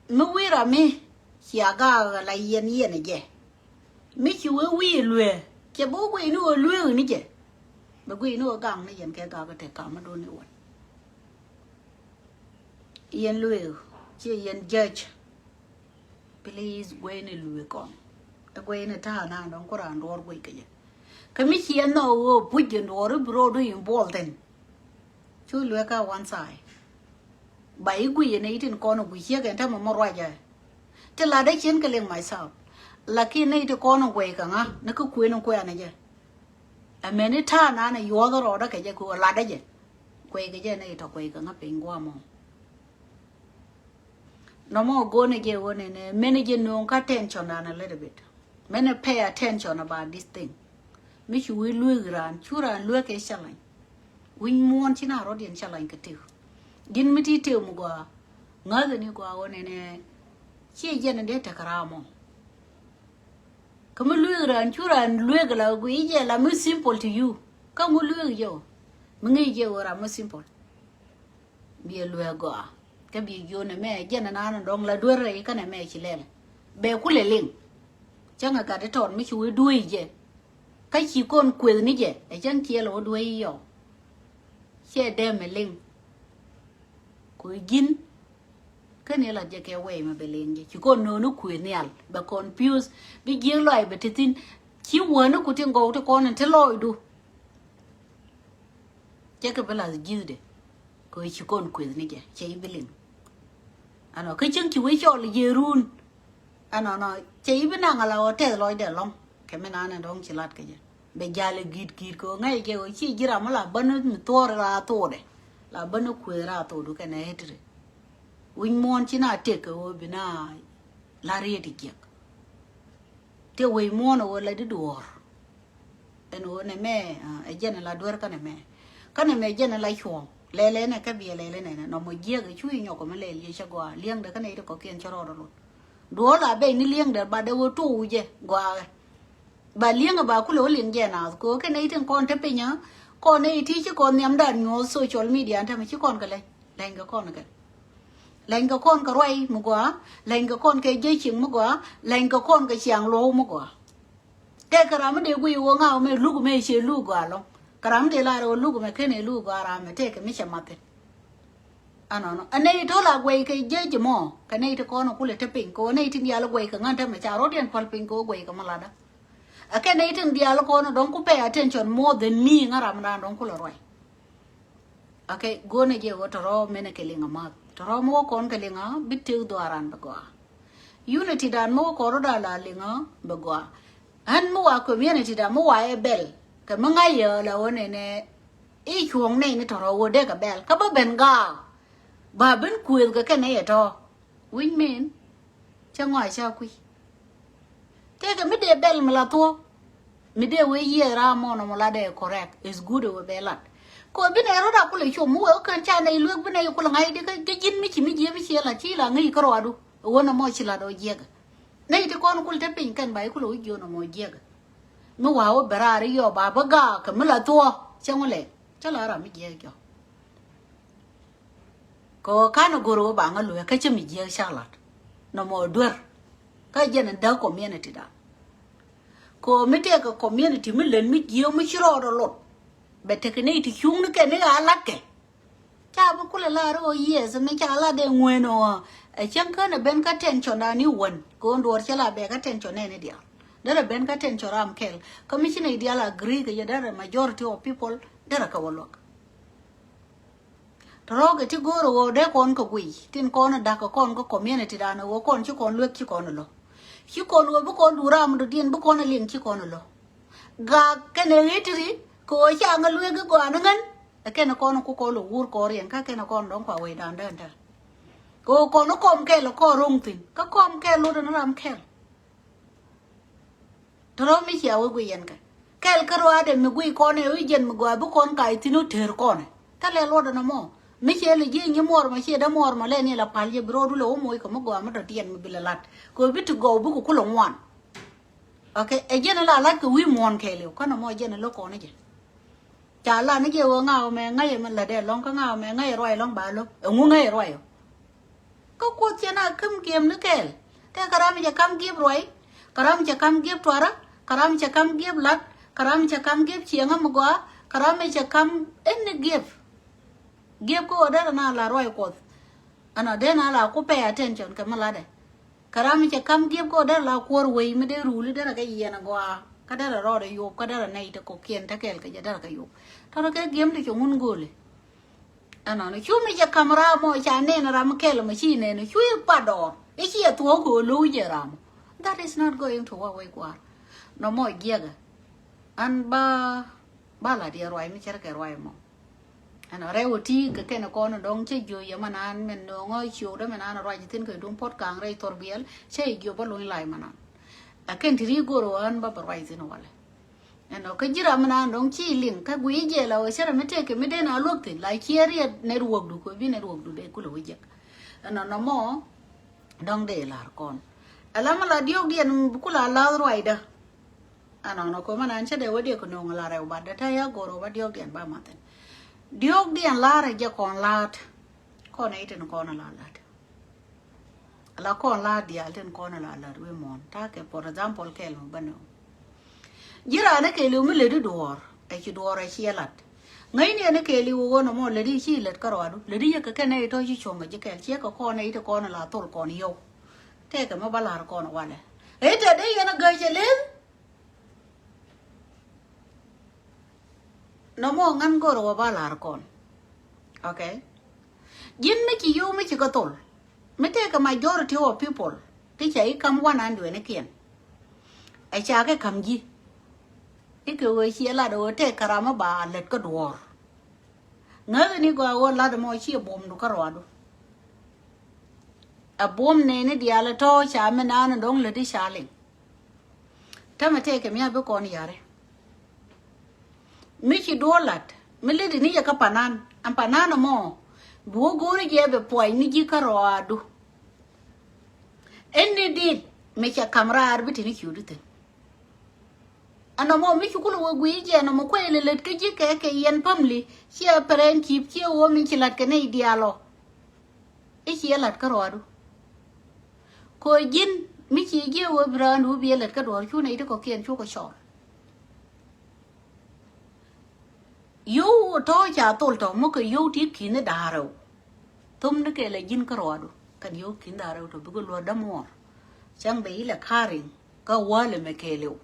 mi wi̱i̱ ram mi cia gaak la yɛn yɛn ɛ jɛ. Mi ci wee wi̱i̱ lueek cɛ bi wä guiy ni ɣöö lueek ni jɛ. Bɛ guiy ni ɣöö gaŋ ni yɛn kɛ gaak kɛ te kam mi do̱n ni wän. Yɛn lueek ciɛ yɛn judge. Please guey ni lueek kɔn. Ɛ guey ni ta̱a̱ na dɔ̱ŋ ku raan duɔ̱ɔ̱r guey kɛ jɛ. Kä mi ci yɛn nhɔk ɣöö puc jɛ duɔ̱ɔ̱r i̱ bi ro̱o̱du involve thi̱n. Cu lueek kä one side. Ba i̱ guiy yɛn i̱ tin kɔn i̱ guiy ciek ɛn tämɛ mɔ ruacɛ. Ti lat dee cien kɛ liŋ myself. Lakin ni ti kɔn i̱ guey kɛ ŋa ni kä kuën i̱ kuɛn i̱ jɛ. Ɛmɛn i̱ ta̱a̱ nan i̱ yuɔth rɔɔdä kɛ jɛ kɛ ɣöö latdä jɛ. Kuey kɛ jɛ ni i̱ tɔ kuey kɛ ŋa piny gua̱a̱ mɔ. Nɔmɔ go̱o̱nɛ jɛ ɣöö nɛnɛ mɛn jɛ no̱o̱ŋ kä attention dan a little bit. Mɛn pay attention about this thing. Mi cu wi̱i̱ lueek raan cu raan lueek kɛ challenge. Wi̱ny muɔ̱ɔ̱n ci na rɔ̱diɛn challenge kɛ tëk. Ji̱n mi ti tëk mi gɔaa ŋäthɛ ni gɔaa ɣöö nɛnɛ ciɛ jɛn in dee tekɛ raam ɔ. Kä mi lueek raan cu raan lueek la guiy jɛ la mi simple to you. Kä ŋu lueek jɛ ɔ mi ŋi̱i̱c jɛ ɣöö ram mi simple. Biɛ lueek gɔaa kä biɛ jiön ɛmɛ jɛn ɛnan dɔ̱ŋ la duer rɛy kɛn ɛmɛ ci lɛl. Bɛ kulɛ liŋ. Cäŋ ɛ gat itɔn mi ci wee dueec jɛ. Kä ci kɔn kueth ni jɛ ɛ cäŋ ciɛl wä dueec yɔw. Ciɛ dee mɛ liŋ. Ku ji̱n kä ni lat jɛ kɛ wɛy mɛ bɛ liŋ jɛ ci kɔn no̱o̱ni kueth nhial bɛ confuse bi jiëk lɔac bɛ ti thi̱n. Ci wäni ku ti gɔw ti kɔn in ti lɔɔcdu. Cɛ kɛ bi lath ji̱thdɛ. Kɛ ci kɔn kueth ni jɛ cɛ i̱ bi liŋ. Ɛnɔ kä cieŋ ci wee cɔl jiɛ run. Ɛnɔ nɔ cɛ i̱ bi naŋ ala ɣɔɔ tɛth lɔcdɛ lɔŋ. Kɛ mi nanɛ dɔ̱ŋ ci lat kɛ jɛ bɛ jal i̱ gi̱t gi̱t kɛ ɣöö ŋäc jɛ ɣöö ci ji̱ ram mi la bäni mi thuɔɔr raa thokdɛ. La bäni kuëë raa thokdu kɛnɛ hetiri. Wi̱c muɔ̱ɔ̱n ci na tëk kɛ ɣöö bi na la riet i̱ jiɛk. Tëë wec muɔ̱ɔ̱n ɛ ɣöö la di duɔ̱ɔ̱r. Ɛn ɣöö nɛ mɛ ɛ jɛn ɛ la duer kä nɛ mɛ. Kä nɛ mɛ jɛn ɛ la cuɔ̱ɔ̱ŋ lɛlɛ nɛ kä biɛ lɛlɛ nɛ nɛ nɔmɔ jiɛk ɛ cu i̱ nyɔk kɛ mi lɛl yɛ cä gɔaa liɛŋdɛ kä nɛ i̱ ti kɔ̱kiɛn cä rɔɔdɛ lot. Duɔ̱ɔ̱r la bɛy ni liɛŋdɛ ba dee wä tuɔɔk jɛ gɔaa ɛ. Ba liɛŋ ɛ ba kulɛ wä liŋ jɛ naath kɛ ɣöö kɛ nɛ i̱ tin kɔn te piny ɛ kɔn nɛ i̱ ti ci kɔn nhiamdan nyuɔ̱th social media ɛn tämɛ ci kɔn kɛ lɛny. Lɛny kɛ kɔn kɛ lɛny kɛ kɔn kɛ ruac mi gɔaa. Lɛny kɛ kɔn kɛ jiɛ cieŋ mi gɔaa. Lɛny kɛ kɔn kɛ ciaŋ luɔ̱w mi gɔaa. Tɛkɛ ram mi dee guiy wä ŋa̱w mɛ luk mɛ cie luk gɔaa lɔŋ. Kɛ ram mi dee lar wä luk mɛ ken ɛ luk gɔaa ram mɛ tɛkɛ mi cɛ mathin. Anɔnɔ ɛ nɛy tɔ̱ la guɛy kɛ jiɛ ji̱ mɔ kɛ nɛy ti kɔn kulɛ te piny kɛ wä nɛy tin diaal guɛy kɛ ŋa̱n te mɛ ca rɔ̱diɛn kual piny kɛ wä guɛy kɛ mi latdä. Ɛ kɛ nɛy tin diaal kɔn dɔ̱ŋ ku pay attention more than me ŋa̱ ram dan dɔ̱ŋ kulɛ ruac. Okay, go̱o̱nɛ jɛ ɣöö tɔ̱rɔ̱ menɛ kɛ liŋ amath. Tɔ̱rɔ̱ mi wä kɔn kɛ liŋ a bi tëk dhuaaran bɛ gɔaa. Unity dan mi wä kɔn rɔ̱ da̱a̱ la liŋ a bɛ gɔaa. Ɣän mi wa community dan mi wa ɛ bɛl kɛ mi ŋa̱c yɛ la ɣöö nɛnɛ i̱ cuɔ̱ŋ nɛy ni tɔ̱rɔ̱ ɣöö dee kɛ bɛl kä bä ben gaak. Ba ben kuëëth kɛ kɛn nɛy ɛ tɔ̱. Wi̱c min cä ŋɔa cä kui̱. Tëëkɛ mi dee bɛl mi la thuɔ̱k. Mi dee wee yiëë ram mɔnɔ mi la dee correct is good wee bɛ lat. Kɛ wee bi nɛy rɔ̱t a kulɛ com mi wee wä kän ca nɛy lueek bi nɛy kulɛ ŋa̱c di kä ji̱n mi ci mi jiee mi ci la ci la ŋäc kä ruaadu. Wee nɔmɔ ci la dɔɔ jiɛk. Nɛy ti kɔn kul te piny kɛn ba i̱ kulɛ wä jiö nɔmɔ jiɛk. Mi wa wä bɛ raar i̱ yɔ ba bä gaak kɛ mi la thuɔ̱k cä ŋu lɛ cä la ram mi jiɛk jɔ. Kɛ ɣöö ka̱n ɛ go̱r ɣöö ba ŋä luee kä cä mi jiääk ca lat. Nɔmɔ duer kä jɛn in däk community dan. Kɛ ɣöö mi tëëkɛ community mi lät mi jiääk mi ci rɔɔdɛ lot. Bɛ tekɛ nɛy ti cuŋni kɛ ni ɣaa latkɛ. Ca bi kulɛ lar ɣöö yes mi ca lat dee ŋueen ɣöö ɛ cäŋ känɛ ben kä tension dan i̱ wän kɛ ɣöö duɔɔr cä la bɛ kä tension nɛɛni diaal. Derɛ ben kä tension ram kɛl kä mi ci nɛy diaal agree kɛ jɛ derɛ majority of people derɛ kɛ wä luäk. Tɔ̱rɔ̱ kɛ ti go̱o̱r ɣöö dee kɔn kɛ guiy tin kɔn da̱k kɛ kɔn kä community dan ɣöö kɔn ci kɔn luek ci kɔn lɔ. Ci kɔn ɣöö bi kɔn duur ram dɔ̱diɛn bi kɔn liŋ ci kɔn lɔ. Gak kɛnɛ ɣetiri kɛ ɣöö ca ŋä luek i̱ gɔaa ni ŋän. Ɛ kɛnɛ kɔn ku kɔn lɔ wur kɔn riɛn kä kɛnɛ kɔn dɔ̱ŋ kua wecdan dään tɛr. Kɛ ɣöö kɔn kɔm kɛl kɔn ro̱ŋ thi̱n kä kɔm kɛl lot ni ram kɛl. Tɔ̱rɔ̱ mi cia wee guiy yɛn kɛ kɛl kä ruaadɛ mi guiy kɔn ɛ wi̱c jɛn mi gɔaa bi kɔn kac thi̱n wä teer kɔn ɛ. Thilɛ luɔtdɛ nɔmɔ mi ciɛ lɛ ji̱ nyi muɔɔr mɔ ciɛ dee muɔɔr mɔ lɛ ni la pal jɛ bi ro̱o̱du lɛ wä moc kɛ mi gɔaa mi dɔ̱diɛn mi bi lɛ lat kɛ ɣöö bi ti gɔw bikɛ kulɛ ŋuan. Okay, ɛ jɛn la lat kɛ wi̱i̱ muɔ̱ɔ̱n kɛɛliw kä nɔmɔ jɛn lo̱k kɔn jɛ. Ca la ni jɛ ɣöö ŋa̱ ɣöö mɛ ŋäc ɛmɛ lätdɛ lɔ̱ŋ kä ŋa̱ ɣöö mɛ ŋäc ɛ ruac lɔ̱ŋ ba lo̱k ɛŋu ŋäc ɛ ruac ɔ. Kä Kuoth cɛ na käm giɛm ni kɛɛl tɛ kɛ ram cɛ kam giɛp ruac kɛ ram cɛ kam giɛp tuarä kɛ ram cɛ kam giɛp la̱t kɛ ram cɛ kam giɛp ciɛŋä mi gɔaa kɛ ram cɛ kam ɛn ni giɛp. Giɛp kä ɣöö derɛ na la ruac Kuɔth. Ɛnɔ derɛ na la ku pay attention kɛ mi latdɛ. Kɛ ram mi cɛ kam giɛp kä ɣöö derɛ la kuɔr wei mi dee ruli derɛ kɛ yiɛn agɔaa kä derɛ rɔɔdɛ yop kä derɛ nɛy te kɔkiɛn te kɛɛl kɛ jɛ derɛ kɛ yop. Tɔrɔ kɛ giɛm ti cɛ ŋun go̱o̱li. Ɛnɔnɔ cu mi cɛ kam ram mɔ ca nɛn ram kɛl mɔ ci nɛn cu i̱ pat dɔɔr i̱ ci ɛ thuɔ̱k kɛ ɣöö lo̱w jɛ ram. That is not going to work wec kua̱r. Nɔmɔ jiɛkɛ an ba ba la diɛ ruac mi cɛ rɛ kɛ ruac mɔ. Ɛn rɛw ti kɛ kɛn kɔn dɔŋ cɛ jiö yɛ mɛ nan mɛ no̱o̱ŋ ciökdä mɛ nan ruac thi̱n kɛ duŋ puɔ̱t kaŋ rɛy thor biɛl cɛ jiö bä luny lac mɛ nan. Ɛ kɛn ti ri go̱r ɣän bä bɛ ruac thi̱n walɛ. Ɛn ɔ kä ji̱ ram mɛ nan dɔŋ ci liŋ kä guiy jɛ la ɣöö cɛ rɛ mi tëëkɛ mi den a luäk thi̱n la ciɛ riɛt network du kɛ bi network du dee kulɛ wä jek. Ɛn ɔ nɔmɔ dɔŋ dee lar kɔn. Ɛ la mɛ la diɔ̱k diɛn bi kula lath ruacdä. Anɔnɔ ko̱mɛ nan cä dee wä diɛ kɛ no̱o̱ŋ la rɛw bat dee te ya go̱r wä ba diɔ̱k diɛn ba mathin. Diɔ̱k diɛn la̱rä jɛ kɔn la̱t. Kɔn i̱ tin kɔn la la̱t. La kɔn la̱t diaal tin kɔn la la̱t wi̱i̱ muɔ̱ɔ̱n ta̱a̱ kɛ for example kɛɛl mi bä no̱o̱ŋ. Ji̱ raan ni kɛɛliw mi lät i̱ duɔ̱ɔ̱r ɛ ci duɔ̱ɔ̱r ɛ ci ɛ la̱t. Ŋäcni ɛn ni kɛɛliw ɣöö nɔmɔ lät i̱ ci lät kä ruadu lät i̱ yɛ kɛ kɛn ɛ i̱ tɔ̱ ci cuɔ̱ŋ ɛ ji̱ kɛɛl ciɛ kɛ kɔn ɛ i̱ ti kɔn la thol kɔn yio̱w. Tëëkɛ mi bä la̱r kɔn walɛ. Ɛ i̱ tɛ dee yɛn ɛ gäc ɛ leth. Nɔmɔ ŋän gör wä ba la̱r kɔn. Okay. Ji̱n mi ci yio̱w mi ci kä thol, mi tëëkɛ majority of people ti ca i̱ ka̱m wan an dueenikiɛn. Ɛ ca kɛ ka̱m ji̱. Ikɛ ɣöö ciɛ lat ɣöö tëëkɛ ram mi ba lät kä duɔ̱ɔ̱r. Ŋäthɛ ni gɔaa ɣöö lat ɛmɔ ciɛ buɔ̱mdu kä ruaadu. Ɛ buɔ̱m nɛɛni diaal ɛ tɔ̱ ca mi naan ɛ dɔ̱ŋ lätdi ca liŋ. Tämɛ tëëkɛ mi a bi kɔn yari. Mi ci duɔ̱ɔ̱r lat mi lätdi ni yɛ kä panan, ɛn panan ɛmɔ bi wä go̱o̱ri jɛ bɛ puɔ̱ny ni ji̱ kä ruaadu. Ɛn ni dit mi cɛ ka̱m raar bi te ni ciötdi thi̱n. Ɛn nɔmɔ mi ci kulɛ wä guiy jɛ nɔmɔ kuɛ lɛ lät kä ji̱ kɛ kɛ yɛn family, ciɛ pɛrɛn cip ciɛ wä mi ci la̱t kɛ nɛy diaal ɔ. I̱ ciɛ la̱t kä ruaadu. Kɛ ɣöö ji̱n mi ci jiɛ wä bi raandu bi ɛ lät kä duɔ̱ɔ̱r cu nɛy ti kɔ̱kiɛn cukɛ cɔɔl. Yio̱w tɔ̱ ca thol tɔ̱ mi kɛ yio̱w ti ki̱n i̱ da̱a̱r rɛw. Thom ni kɛɛl ɛ ji̱n kä ruaadu kɛn yio̱w ki̱n da̱a̱r rɛw tɔ̱ bikɛ luɔ̱r dämuɔɔr. Cäŋ bɛ ilɛ ka̱ri̱ŋ kä wäl ɛmɛ kɛɛliw.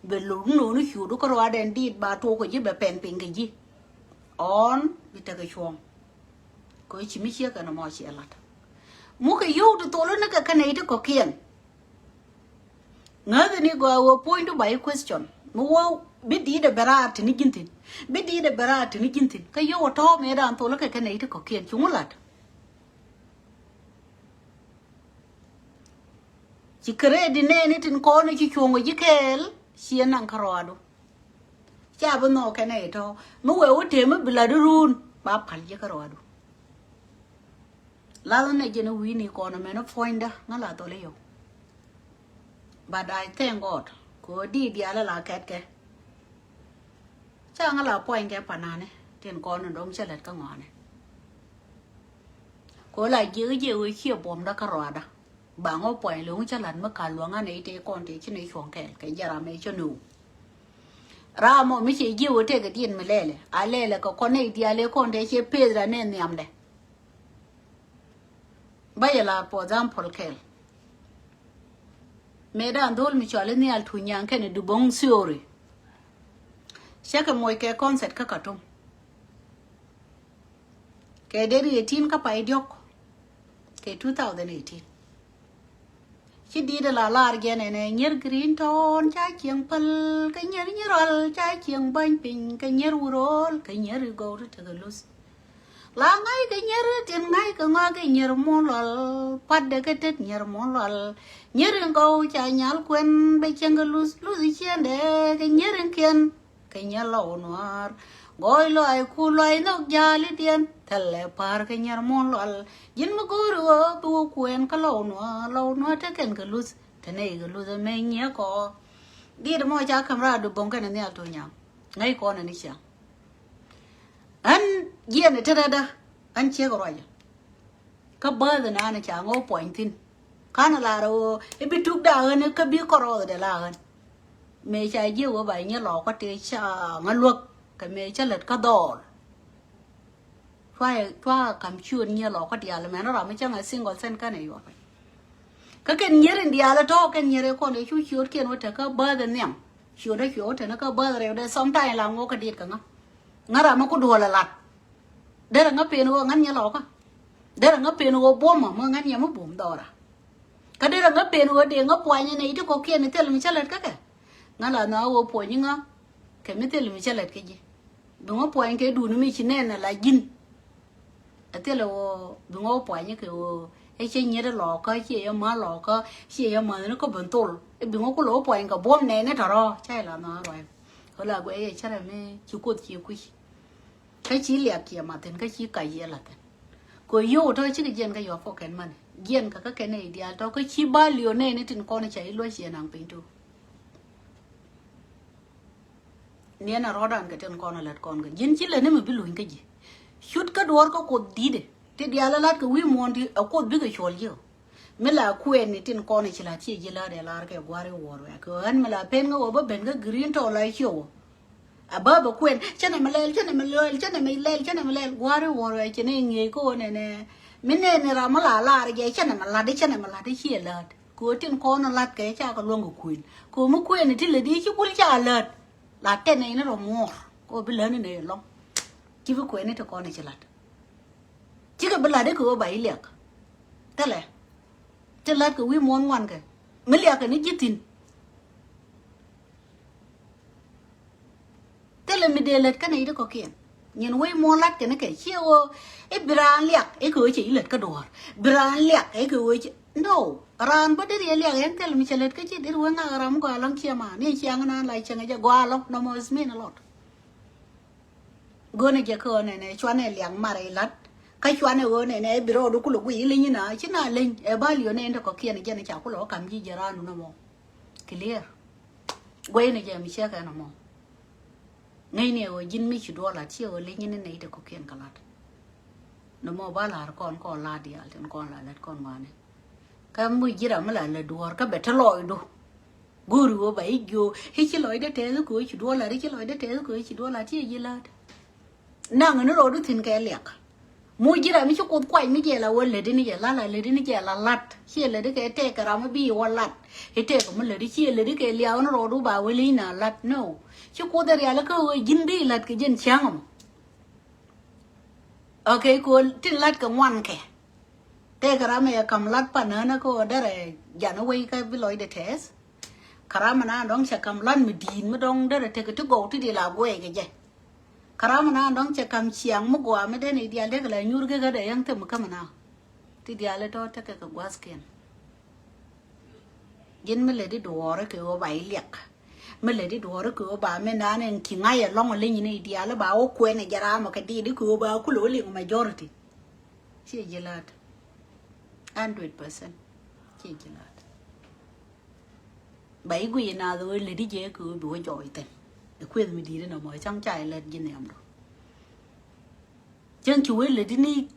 Bɛ lo̱r ni lo̱r ni ciötdu kä ruaadɛn diit ba tuɔɔk kɛ ji̱ bɛ pɛn piny kɛ ji̱. Ɔn bi tekɛ cuɔ̱ɔ̱ŋ. Kɛ ci mi ciek ɛn ɛmɔ ciɛ la̱t. Mukɛ yio̱w ti thol ni kɛ kɛn nɛy ti kɔ̱kiɛn. Ŋäthɛ ni gɔaa ɣöö puɔ̱nydu ba i̱ question mi wä bi di̱i̱t ɛ bɛ raar te ni ji̱n thi̱n. Bi di̱i̱t ɛ bɛ raar te ni ji̱n thi̱n kä yio̱w ɛ tɔ̱ mëëdan thol kɛ kɛn nɛy ti kɔ̱kiɛn cuŋ la̱t. Ci credit nɛɛni tin kɔn ci cuɔ̱ŋ ji̱ kɛɛl ciɛ naŋ kä ruaadu. Ca bi nhɔk kɛn ɛ tɔ̱ mi wee wä tëë mi bi la̱t run ba pal ji̱ kä ruaadu. Lath nɛ jɛn wi̱i̱ni kɔn mɛn puɔ̱nydä ŋä la thol i̱ yɔw. But I thank God kɛ ɣöö di diaal la kɛtkɛ. Ca ŋä la puɔ̱nykɛ panani tin kɔn in dɔ̱ŋ cä lät kä ŋɔaani. Kɛ ɣöö la jiɛk jiɛk ɣöö ciɛ buɔ̱mdä kä ruaadä. Ba ŋɔ puɔ̱ny lo̱ŋ cä la̱t mi ka̱l luäŋä nɛy tëë kɔn tëë ci nɛy cuɔ̱ŋ kɛɛl kɛ jɛ ram ëë cä nööŋ. Ram ɔ mi ciɛ ji̱ wä tëëkɛ diɛn mi lɛlɛ a lɛlɛ kɛ kɔn nɛy diaal ëë kɔn tëë ciɛ peth ran nɛ nhiamdɛ. Ba yɛ la̱r for example kɛɛl. Mëëdan dho̱l mi cɔal i̱ nhial tuny nyaŋ kɛnɛ dubo̱ŋ theory. Cä kɛ moc kɛ concert kä Khartoum. Kɛ deri eighteen kä pay diɔ̱k kɛ two thousand eighteen. Ci di̱i̱t la lar jɛn ɛnɛ nyier green tɔn ca cieŋ päl kɛ nyier nyier rɔl ca cieŋ bäny piny kɛ nyier wurol kɛ nyier i̱ gɔw ti tekɛ luth. La ŋa̱c kɛ nyier tin ŋa̱c kɛ ŋɔak kɛ nyier mun lual. Puatdɛ kɛ tet nyier mun lual. Nyier in gɔw ca nyal kuɛn bɛ cieŋ kɛ luth luth ciendɛ kɛ nyier in kiɛn. Kɛ nyɛ lɔw nuaar. Gɔɔy lɔaac ku lɔaac nhɔk jaalidiɛn thilɛ pa̱a̱r kɛ nyɛr muɔ̱ɔ̱n lual. Ji̱n mi go̱o̱ri ɣöö bi wä kuɛɛn kä lɔw nuaar lɔw nuaar te kɛn kɛ luth te nɛy kɛ luth ɛmɛ nyiɛ kɔ. Diet mɔ ca ka̱m raadu bo̱ŋ kɛn nhial tuny nyaŋ ŋäc kɔn ɛn i̱ ciaŋ. Ɣän jiɛn ɛ te rɛ̈tdä ɣän ciek ruacä. Kä bäth ɛn an ca ŋä wä puɔny thi̱n. Ka̱n ɛ lar ɛ ɣöö i̱ bi tuk da ɣän i̱ kä bi kɔrɔɔth dɛ la ɣän. Mëë ca jiɛ wä ba nyɛ lɔɔkä tëë ca ŋä luäk kɛ mëë cä lät kä dhɔɔl. Cua cua ka̱m ciöt nyɛ lɔɔkä diaal mɛn ram mi cä ŋä single cent känɛ yuɔr piny. Kä kɛn nyier in diaal ɛ tɔ̱ kɛn nyier ɛ kɔn ɛ cu ciötkiɛn wä te kä bäth ɛ nhiam. Ciöt ɛ cuɛ wä te ni kä bäth rɛwdɛ sometime la ŋuɔk kä diet kɛ ŋä. Ŋä ram mi ku duɔl ɛ lat. Derɛ ŋä pen ɣöö ŋän nyɛ lɔkä. Derɛ ŋä pen ɣöö buɔ̱mä mä ŋän nyɛ mi buɔ̱m dhɔra. Kä derɛ ŋä pen ɣöö dee ŋä puany nɛ iti kɔ̱kiɛn i thil mi cä lät kä kɛ. Ŋä la nhɔakä ɣöö puɔ̱ny iŋä kɛ mi thil mi cä lät kä ji̱. Bi ŋä puany kɛ duun mi ci nɛn ala ji̱n. Ɛ thil ɣöö bi ŋä puany kɛ ɣöö ɛ cɛ nyiet lɔkä ciɛ yɛ mä lɔkä ciɛ yɛ mäthni kä ben thol. Ɛ bi ŋä kulɛ ɣöö puany kɛ buɔ̱m nɛɛni tɔ̱rɔ̱ ca yɛ la nhɔakä ruac. Ɣöö la guɛ yɛ cärɛ mi ci kuoth ciɛ kui̱c. Kä ci liak kiɛ mathin kä ci kac yɛ lathin. Kɛ yio̱w tɔ̱ cikɛ jiɛn kä yuɔp kɔ kɛn mani jiɛn kä kä kɛn nɛy diaal tɔ̱ kä ci ba liö nɛy ni tin kɔn ca i̱ luɔ̱c ciɛ naŋ piny tɔ̱. Niɛn a rɔ̱dan kɛ tin kɔn a lät kɔn kɛ ji̱n ci lät ni mi bi luny kä ji̱. Cut kä duɔ̱ɔ̱r kä kuoth di̱tɛ ti diaal a lat kɛ wi̱i̱ muɔ̱ɔ̱n ti a kuoth bikɛ cuɔl ji̱. Mi la kuɛɛn ni tin kɔn i̱ ci la̱t ciɛ ji̱ la̱t ɛ lar kɛ gua̱r i̱ wuɔr wɛɛk kɛ ɣän mi la pen kä wä bä ben kä green tɔ la i̱ ciɛ wä. A bä bä kuɛn cä nɛ mi lɛl cä nɛ mi lɛl cä nɛ mi lɛl cä nɛ mi lɛl gua̱r i̱ wuɔr wɛɛk ci nɛ i̱ ŋi̱eec kä wä nɛnɛ. Mi nɛn ni ram mi la lar jɛ cä nɛ mi la̱t i̱ cä nɛ mi la̱t i̱ ciɛ la̱t kɛ wä tin kɔn i̱ la̱t kɛ ca kɛ luäŋ kɛ kuën kɛ wä mi kuɛn i̱ ti lät i̱ ci kul ca la̱t. La tɛn i̱ ni rɔ muɔr. Wä bi läni nɛ ɛlɔ̱ŋ. Ci bi kuɛni ti kɔn ɛ ci lat. Cikɛ bi lat ikɛ wä ba i liak. Thilɛ. Ti lat kɛ wi̱i̱ muɔ̱ɔ̱n ŋuan kɛ mi liak kɛ ni ji̱ thi̱n. Thilɛ mi dee lät kɛnɛ yit kɔ̱kiɛn. Nyin wec muɔ̱ɔ̱n lat kɛn kɛ ciɛ ɣöö i̱ bi raan liak ikɛ ɣöö cɛ ilät kä duɔ̱ɔ̱r. Bi raan liak ikɛ ɣöö cɛ no. Raan bä deri liak ɛn thil mi cɛ lät kä ci deri wee ŋak ram gɔaa lɔŋ ciɛ ma ni ciaŋ naan la cɛŋ jɛ gɔaa lɔŋ nɔmɔ is mean a lot. Go̱o̱nɛ jɛ kä ɣöö nɛnɛ cuanɛ liak mar ilat. Kä cuanɛ ɣöö nɛnɛ bi rɔɔdu kulɛ guiy ileny ina ci na leny ɛ bal yonɛ in te kɔ̱kiɛn jɛn ca kulɛ wä kam ji̱ jɛ raan nɔmɔ. Clear. Guɛy ni jɛ mi ciek ɛn ɛmɔ. Ŋäcni ɛ ɣöö ji̱n mi ci duɔl lat ciɛ ɣöö leny ni nɛy te kɔ̱kiɛn kɛ lat. Nɔmɔ ba la̱r kɔn kɔn la diaal tin kɔn la lät kɔn ŋɔaani. Kä mi ji̱ ram mi la lät duɔ̱ɔ̱r kä bɛ te lɔcdu. Go̱o̱ri ɣöö ba i̱ jiö i̱ ci lɔcdä tɛth kɛ ɣöö ci duɔl lat i̱ ci lɔcdä tɛth kɛ ɣöö ci duɔl lat ciɛ ji̱ la̱t. Naŋ ni rɔɔdu thi̱n kɛ liak. Mu ji̱ ram mi ci Kuoth kuany mi jɛ la wä lätdi ni jɛ la la lätdi ni jɛ la lat ciɛ lätdi kɛ tɛk kɛ ram mi bi wä lat. I̱ tɛk kɛ mi lätdi ciɛ lätdi kɛ liak ni rɔɔdu ba wä li̱ny na lat no. Ci Kuoth ɛ rial kä ɣöö ji̱n bi lat kɛ jɛn cäŋ ɔmɔ. Okay, kol tin lat kɛ ŋuan kɛ. Tɛk ram ɛ kam lat pa nänä kä ɣöö derɛ jan wei kä bi lɔcdɛ tɛth. Kä ram na dɔ̱ŋ cɛ kam lat mi di̱i̱t mi dɔ̱ŋ derɛ tek ti gɔw ti di la guɛc kɛ jɛ. Kä ram na dɔ̱ŋ cɛ kam ciaŋ mi gɔaa mi den i̱ diaal dee kɛ la nyuur gekä dee yäŋ thim kä mi na. Ti diaal itɔ tekɛ kɛ gua̱thkiɛn. Ji̱n mi lɛ di duɔɔrä kɛ ɣöö ba i̱ liak. Mi lɛ di duɔɔrä kɛ ɣöö ba mi naan ɛn ki ŋa̱c ɛlɔ̱ŋ ɛ leny ni i̱ diaal i̱ ba wä kuɛn ɛ jɛ ram ɛ kɛ diit i̱ kɛ ɣöö ba kulɛ wä liŋ majority. Ciɛ ji̱ la̱t. Hundred percent. Ciɛ ji̱ la̱t. Ba i̱ guiy inath ɣöö lätdi jɛ kɛ ɣöö bi wä jɔɔc thi̱n. Ɛ kueth mi di̱i̱t inɔ mɔ cäŋ ca ilät ji̱ nhiamdu. Cäŋ ci wee lätdi ni